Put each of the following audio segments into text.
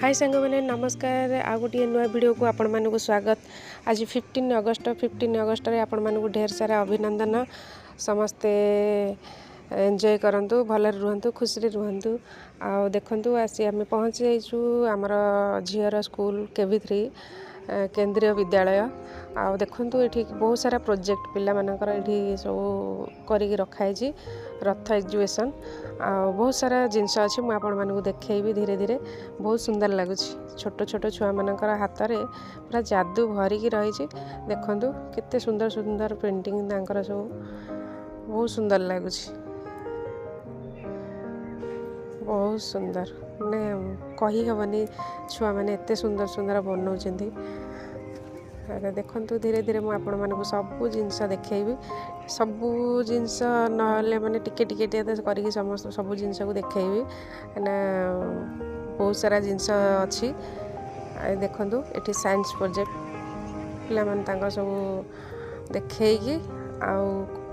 High ସାଙ୍ଗମାନେ, ନମସ୍କାର। ଆଉ ଗୋଟିଏ ନୂଆ ଭିଡ଼ିଓକୁ ଆପଣମାନଙ୍କୁ ସ୍ୱାଗତ। ଆଜି 15 ଅଗଷ୍ଟ। 15 ଅଗଷ୍ଟରେ ଆପଣମାନଙ୍କୁ ଢେର ସାରା ଅଭିନନ୍ଦନ। ସମସ୍ତେ ଏନ୍ଜୟ କରନ୍ତୁ, ଭଲରେ ରୁହନ୍ତୁ, ଖୁସିରେ ରୁହନ୍ତୁ। ଆଉ ଦେଖନ୍ତୁ, ଆସି ଆମେ ପହଞ୍ଚି ଯାଇଛୁ ଆମର ଝିଅର ସ୍କୁଲ, କେଭି 3 କେନ୍ଦ୍ରୀୟ ବିଦ୍ୟାଳୟ। ଆଉ ଦେଖନ୍ତୁ, ଏଠି ବହୁତ ସାରା ପ୍ରୋଜେକ୍ଟ ପିଲାମାନଙ୍କର ଏଠି ସବୁ କରିକି ରଖାହେଇଛି, ରଥ ଏକ୍ଜିବିସନ୍ ଆଉ ବହୁତ ସାରା ଜିନିଷ ଅଛି। ମୁଁ ଆପଣମାନଙ୍କୁ ଦେଖେଇବି ଧୀରେ ଧୀରେ। ବହୁତ ସୁନ୍ଦର ଲାଗୁଛି। ଛୋଟ ଛୋଟ ଛୁଆମାନଙ୍କର ହାତରେ ପୁରା ଯାଦୁ ଭରିକି ରହିଛି। ଦେଖନ୍ତୁ, କେତେ ସୁନ୍ଦର ସୁନ୍ଦର ପେଣ୍ଟିଂ ତାଙ୍କର ସବୁ, ବହୁତ ସୁନ୍ଦର ଲାଗୁଛି, ବହୁତ ସୁନ୍ଦର। ମାନେ କହିହେବନି, ଛୁଆମାନେ ଏତେ ସୁନ୍ଦର ସୁନ୍ଦର ବନଉଛନ୍ତି। ଦେଖନ୍ତୁ, ଧୀରେ ଧୀରେ ମୁଁ ଆପଣମାନଙ୍କୁ ସବୁ ଜିନିଷ ଦେଖେଇବି। ସବୁ ଜିନିଷ ନହେଲେ ମାନେ ଟିକେ ଟିକେ ଟିକେ କରିକି ସମସ୍ତ ସବୁ ଜିନିଷକୁ ଦେଖେଇବି, କାହିଁକିନା ବହୁତ ସାରା ଜିନିଷ ଅଛି। ଦେଖନ୍ତୁ, ଏଠି ସାଇନ୍ସ ପ୍ରୋଜେକ୍ଟ ପିଲାମାନେ ତାଙ୍କ ସବୁ ଦେଖେଇକି ଆଉ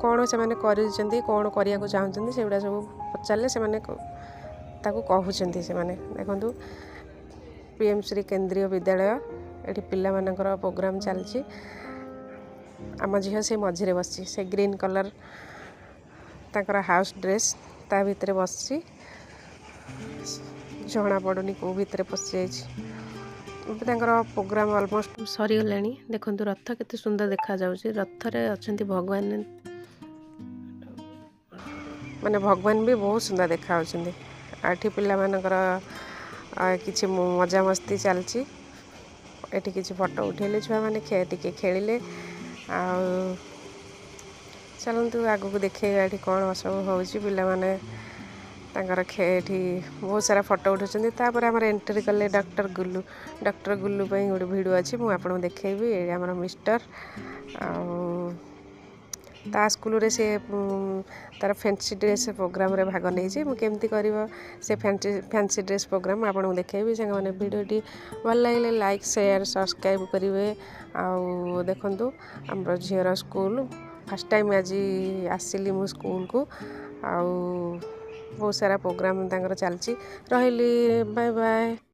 କ'ଣ ସେମାନେ କରିଛନ୍ତି, କ'ଣ କରିବାକୁ ଚାହୁଁଛନ୍ତି, ସେଗୁଡ଼ା ସବୁ ପଚାରିଲେ ସେମାନେ ତାକୁ କହୁଛନ୍ତି ସେମାନେ। ଦେଖନ୍ତୁ, ପିଏମ୍ ଶ୍ରୀ କେନ୍ଦ୍ରୀୟ ବିଦ୍ୟାଳୟ, ଏଠି ପିଲାମାନଙ୍କର ପ୍ରୋଗ୍ରାମ୍ ଚାଲିଛି। ଆମ ଝିଅ ସେ ମଝିରେ ବସିଛି। ସେ ଗ୍ରୀନ୍ କଲର୍ ତାଙ୍କର ହାଉସ୍ ଡ୍ରେସ୍, ତା ଭିତରେ ବସିଛି। ଜଣା ପଡ଼ୁନି କେଉଁ ଭିତରେ ପଶିଯାଇଛି। ଏବେ ତାଙ୍କର ପ୍ରୋଗ୍ରାମ୍ ଅଲମୋଷ୍ଟ ସରିଗଲାଣି। ଦେଖନ୍ତୁ, ରଥ କେତେ ସୁନ୍ଦର ଦେଖାଯାଉଛି। ରଥରେ ଅଛନ୍ତି ଭଗବାନ, ମାନେ ଭଗବାନ ବି ବହୁତ ସୁନ୍ଦର ଦେଖାଯାଉଛନ୍ତି। ଆଉ ଏଠି ପିଲାମାନଙ୍କର କିଛି ମଜାମସ୍ତି ଚାଲିଛି। ଏଠି କିଛି ଫଟୋ ଉଠେଇଲେ ଛୁଆମାନେ, ଟିକେ ଖେଳିଲେ। ଆଉ ଚାଲନ୍ତୁ ଆଗକୁ ଦେଖେଇବା ଏଠି କ'ଣ ସବୁ ହେଉଛି। ପିଲାମାନେ ତାଙ୍କର ଏଠି ବହୁତ ସାରା ଫଟୋ ଉଠାଉଛନ୍ତି। ତାପରେ ଆମର ଏଣ୍ଟ୍ରି କଲେ ଡକ୍ଟର ଗୁଲୁ। ଡକ୍ଟର ଗୁଲୁ ପାଇଁ ଗୋଟେ ଭିଡ଼ିଓ ଅଛି, ମୁଁ ଆପଣଙ୍କୁ ଦେଖେଇବି। ଏଇ ଆମର ମିଷ୍ଟର, ଆଉ ତା ସ୍କୁଲରେ ସେ ତାର ଫ୍ୟାନ୍ସି ଡ୍ରେସ୍ ପ୍ରୋଗ୍ରାମରେ ଭାଗ ନେଇଛି। ମୁଁ କେମିତି କରିବ ସେ ଫ୍ୟାନ୍ସି ଡ୍ରେସ୍ ପ୍ରୋଗ୍ରାମ ଆପଣଙ୍କୁ ଦେଖେଇବି। ସାଙ୍ଗମାନେ, ଭିଡ଼ିଓଟି ଭଲ ଲାଗିଲେ ଲାଇକ୍, ସେୟାର, ସବସ୍କ୍ରାଇବ୍ କରିବେ। ଆଉ ଦେଖନ୍ତୁ, ଆମର ଝିଅର ସ୍କୁଲ, ଫାର୍ଷ୍ଟ ଟାଇମ୍ ଆଜି ଆସିଲି ମୁଁ ସ୍କୁଲକୁ। ଆଉ ବହୁତ ସାରା ପ୍ରୋଗ୍ରାମ ତାଙ୍କର ଚାଲିଛି। ରହିଲି, ବାଏ ବାଏ।